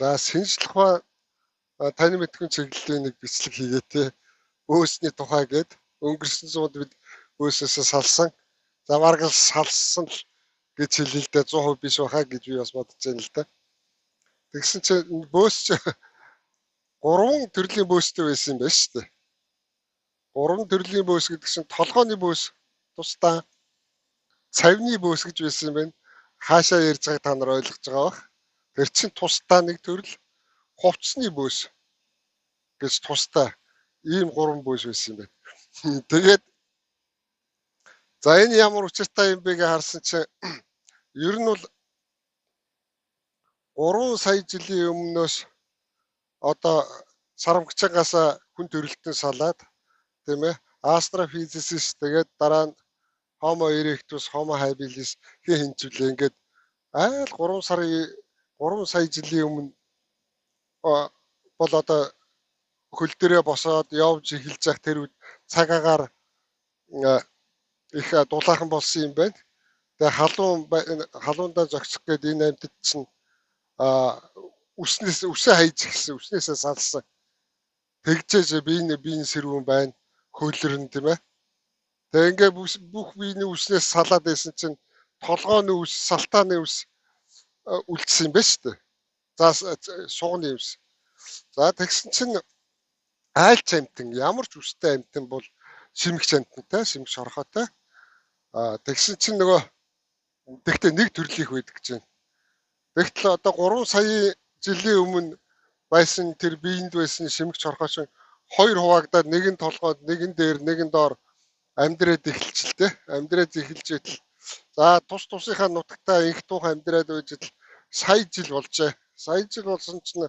За, шинжлэх ухаан таны мэдхүйн чиглэлийн нэг бичлэг хийгээ те. Бөөсний тухай гээд өнгөрсөн зуунд бид бөөсөөсөө салсан. За, бараг л салсан л гэж хэлээ л дээ, 100% биш байхаа гэж би бас бодож байна л да. Тэгсэн чинь бөөс чи гурван төрлийн бөөстэй байсан юм байна шүү дээ. Гурван төрлийн бөөс гэдэг чинь толгойн бөөс тусдаа, цавны бөөс гэж байсан юм байна. Хаашаа ярьж байгааг та нар ойлгож байгаа бах. Тэр чинь тусдаа нэг төрөл, хувцсны бөөс гэж тусдаа ийм гурван бөөс байсан юм байна. Тэгээд за, энэ ямар учиртай юм бэ гэж харсан чинь ер нь бол 3 сая жилийн өмнөөс одоо сарамгчаагаас хүн төрөлтөн салаад, тийм ээ, Australopithecus, тэгээд дараа нь Homo erectus, Homo habilis хин хинчвлээ, ингээд айл 3 сарын 3 сая жилийн өмнө бол одоо хөл дээрээ босоод явж эхэлж явах тэр үед цаг агаар их дулаахан болсон юм байна. Тэгээ халуундаа зогсох гээд энэ амьтад чинь үснээс үсээ хайж эхэлсэн, үснээсээ салсан. Тэгжээж биеийн сэрүүн байна, хөлөрн, тийм ээ. Тэгээ ингээ бүх биений үснээс салаад байсан чинь толгойн үс, салтааны үс үлдсэн юм байна шүү дээ. За, сугны үс. За, тэгсэн чинь айлч амьтан, ямар ч үстэй амьтан бол шимэгч амьтантай, шимэгч шорхоотой. А тэгсэн чинь нөгөө тэгтээ нэг төрлийнх байдаг гэж байна. Тэгтэл одоо 3 сая жилийн өмнө байсан тэр биеинд байсан шимэгч шорхоо чинь хоёр хуваагдаад, нэг нь толгойд, нэг нь дээр, нэг нь доор амьдраад эхэлчихэл тээ. Амьдраад эхэлж байтал, за, тус тусынхаа нутагтаа инх туух амьдраад байж л сая жил болжээ. Сая жил болсон чинь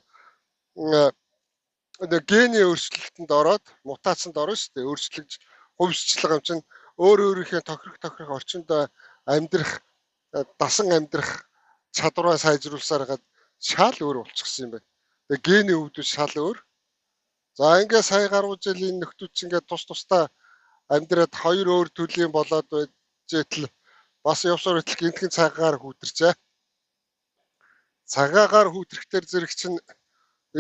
гений өөрчлөлтөнд ороод, мутацид орно шүү дээ. Өөрчлөгдөж хувьсчлага юм чинь өөр өөрийнхөө тохирох тохирох орчинд амьдрах, дасан амьдрах чадвараа сайжруулсаар хагаад шал өөр болчихсон юм байна. Тэгээ гений өвдөж шал өөр. За, ингээ сая гаруй жилийн нөхдүүд чинь ингээ тус тусдаа амьдраад хоёр өөр төрлийн болоод байж байтал бас явсаар байтал гинтхэн цагаагаар хүүтэрчээ. Цагаагаар хүүтрэхтэр зэрэг чинь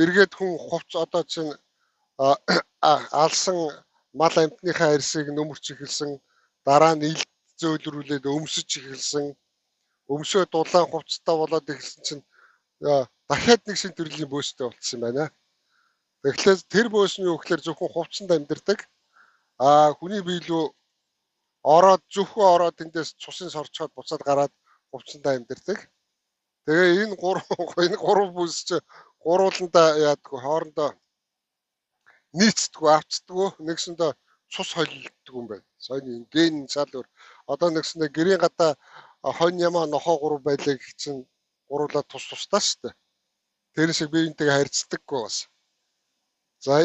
эргээд хүн хувц одоо чинь алсан мал амьтныхаа арьсыг нөмөрч эхэлсэн, дараа нь илд зөөлрүүлээд өмсөж эхэлсэн, өмсөө дулаан хувцастай болоод эхэлсэн чинь дахиад нэг шинэ төрлийн бөөстэй болчихсон юм байна. Тэгэхээр тэр бөөс нь юу гэхээр зөвхөн хувцсанд амьдардаг. А хүний бие рүү ороод, зөвхөн ороод тэндээс цусын сорчоод буцаад гараад хувцсандаа амьдардаг. Тэгээ энэ гурван бүс чи гурвууландаа яадгүй, хоорондоо нийцдэггүй, авцдаггүй, нэгсэндээ цус холилддог юм байна. Сони ген шал өөр. Одоо нэгсэндээ гэрийн гадаа хонь ямаа нохоо гурав байлаа гэх чинь гуруулаа тус тусдаа шүү дээ. Тэр шиг биеинтэйгээ харьцдаггүй бас. За,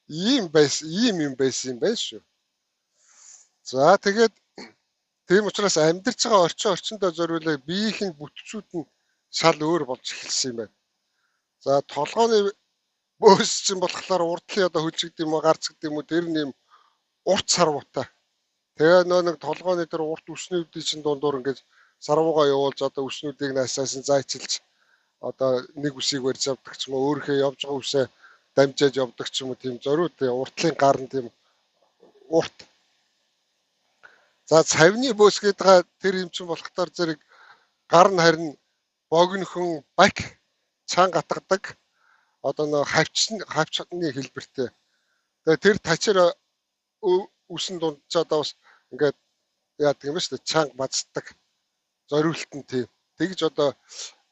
ийм байсан, ийм юм байсан юм байна шүү. За, тэгээд тийм учраас амьдарч байгаа орчиндөө зориулаад биеийн бүтцүүд нь шал өөр болж эхэлсэн юм байна. За, толгойн бөөс чинь болохоор урдлын одоо хөлжигд юм уу, гарц гэдэг юм уу, тэр нь юм урт сарвуутай. Тэгээ нөө нэг толгойн тэр урт үснүүдийн чинь дундуур ингээд сарвуугаа явуулж, одоо үснүүдийг наасаас нь зайчилж, одоо нэг үсийг барьж авдаг ч юм уу, өөрийнхөө явж байгаа үсээ дамжаад явдаг ч юм уу, тийм зориуд уртлын гар нь тийм урт. За, цавны бөөс гэдэг тэр юм чинь болохоор зэрэг гар нь харин богинохон, бак чанга атгадаг, одоо нөө хавчны хэлбэртэй. Тэгээ тэр тачир үсэн дунд ч одоо бас ингээд яадаг юм ба шүү дээ, чанга баздаг. Зориулт нь тийм. Тэгж одоо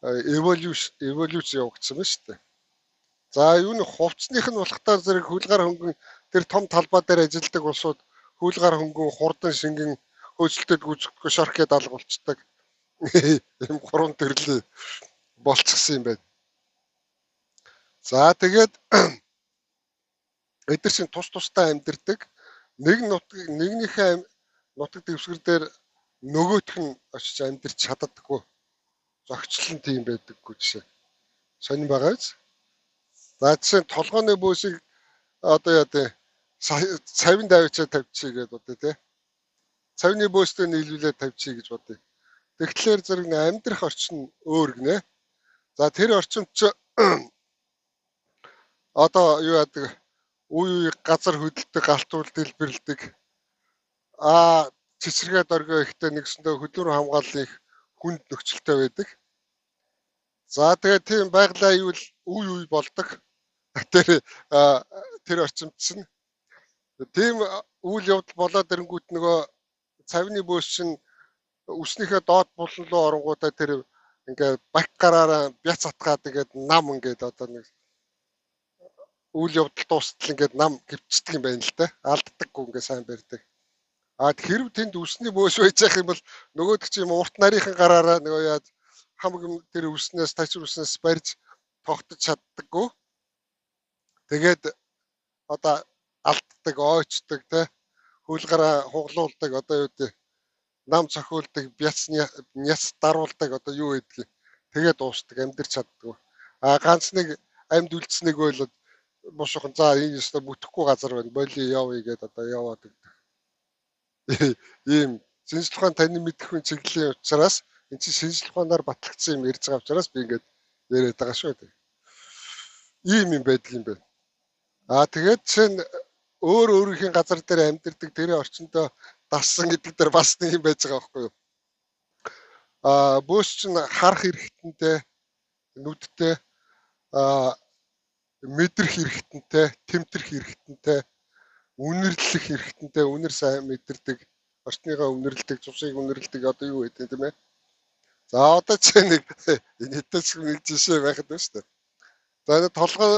эволюц явагдсан ба шүү дээ. За, юуны хувцсных нь болохоор зэрэг хөлгаар хөнгөн тэр том талбай дээр ажилладаг улсууд хөлгаар хөнгөн хурдан шингэн хөөцөлтөд гүйцэхгүй шорхээ далга болцдог. Ийм гурван төрлийн болчихсон юм байна. За, тэгээд эдгээр чинь тус тусдаа амьдардаг. Нэг нутаг, нэгнийхээ нутаг дэвсгэр дээр нөгөөх нь очиж амьдарч чаддаггүй. Зохицол нь тийм байдаггүй жишээ. Сонин байгаа биз? За, жишээ нь толгойн бөөсийг одоо яа тэ цавин давчаа тавьчих гэдээ бодъё те. Цавны бөөстэй нийлүүлээд тавьчих гэж бодъё. Тэгэхээр зэрэг амьдрах орчин өөр гинэ. За, тэр орчинд чи Одоо юу яадаг, үе үе газар хөдөлдөг, галтуул дэлбэрлдэг. А цэцэргээ доргио ихтэй нэгсэндээ хөдөлмөр хамгааллын их хүнд нөхцөлтэй байдаг. За тэгээд тийм байгалаа аюул үе үе болдог. Тэр тэр орчимд чинь тийм үйл явдал болоод ирэнгүүт нөгөө цавны бөөс чинь үснийхээ доод булан руу оронгуудаа тэр ингээ бак гараараа бяц атгаад ингээд нам ингээд одоо нэг үйл явдал дуустал ингээд нам гівчдэг юм байна л да. Алддаггүй ингээ сайн барьдаг. А хэрв тэнд үсний бөөс байж явах юм бол нөгөөдөг чинь урт нарийнхан гараараа нөгөө яаж хамаг тэр үснээс тачир үснээс барьж тогтож чаддаггүй. Тэгээд одоо алддаг, ойчдаг те, хөл гараа хуглуулдаг, одоо юу гэдэг, нам цохиулдаг, бяц няц даруулдаг, одоо юу гэдгийг тэгээд дуустдаг, амьдарч чаддаггүй. А ганц нэг амьд үлдсэнийг бол бушуухан за энэ ёстой бүтэхгүй газар байна. Боли явъя гэдээ одоо яваад өгдөг. Ийм шинжлэх ухаан таны мэдэх хүн чиглэлийн учраас энэ чинь шинжлэх ухаанаар батлагдсан юм ярьж байгаа учраас би ингээд яриад байгаа шүү дээ. Ийм юм байдаг юм байна. А тэгээд чинь өөр өөрийнхөө газар дээр амьдардаг тэр орчиндөө дассан гэдэг дээр бас нэг юм байж байгаа байхгүй юу? А бөөс чинь харах эрхтэнтэй, нүдтэй, а мэдрэх эрхтэнтэй, тэмтрэх эрхтэнтэй, үнэрлэх эрхтэнтэй, үнэр сайн мэдэрдэг, орчныгоо үнэрлэдэг, цусыг үнэрлэдэг, одоо юу гэдэг тийм ээ. За одоо чи нэг энэтэйс нэг жишээ байхад байна шүү дээ. За энэ толгой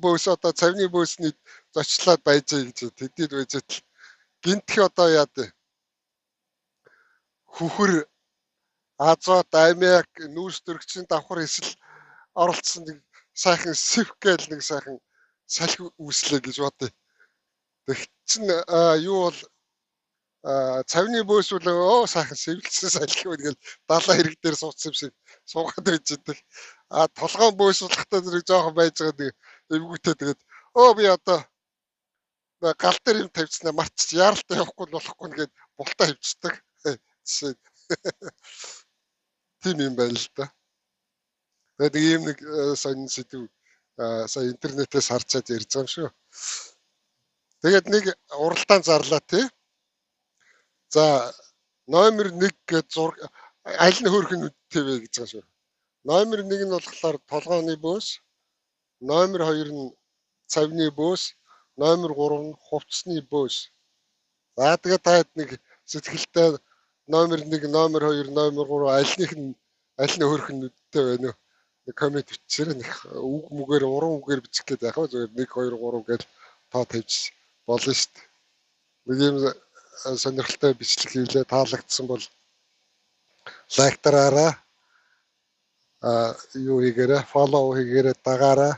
бөөс одоо цавны бөөсний зочлоод байж гэж тэдэд байж тал гинтх одоо яад хүхэр азот амиак нүүрс төрөгчийн давхар эсэл оролцсон нэг сайхан сэвх гээл нэг сайхан салхи үүслээ гэж бодъё. Тэг чин юу бол цавны бөөс бол өө сайхан сэвэлсэн салхи байна гэл далайн хэрэг дээр суудсан юм шиг суугаад байж идэг. А толгоон бөөс болохтой зэрэг жоохон байж байгаа нэг эвгүүтэй тэгээд өө би одоо гал дээр юм тавьчихнаа марч яаралтай явахгүй болохгүй нэгээд бултаа хөвчдөг. Жишээ. Тийм юм байна л да. Тэгээд ийм нэг сонин сэдв сая интернетээс харчаад ярьж байгаа юм шүү. Тэгээд нэг уралдаан зарлаа тий. За номер 1 гэж зураг аль нь хөөрхөн нүдтэй вэ гэж байгаа шүү. Номер 1 нь болохоор толгооны бөөс, номер 2 нь цавны бөөс, номер 3 нь хувцсны бөөс. За тэгээд та хэд нэг сэтгэлдээ номер 1, номер 2, номер 3 альных нь аль нь хөөрхөн нүдтэй байна вэ? Нэг коммент бичээрэй. Нэг үг мүгээр уран үгээр бичих гээд яах вэ? Зүгээр 1 2 3 гэж тоо тавьж болно шүү дээ. Нэг юм сонирхолтой бичлэг хийлээ, таалагдсан бол лайк дараарай. А юу хийгээрэй, follow хийгээрэй, дагаарай.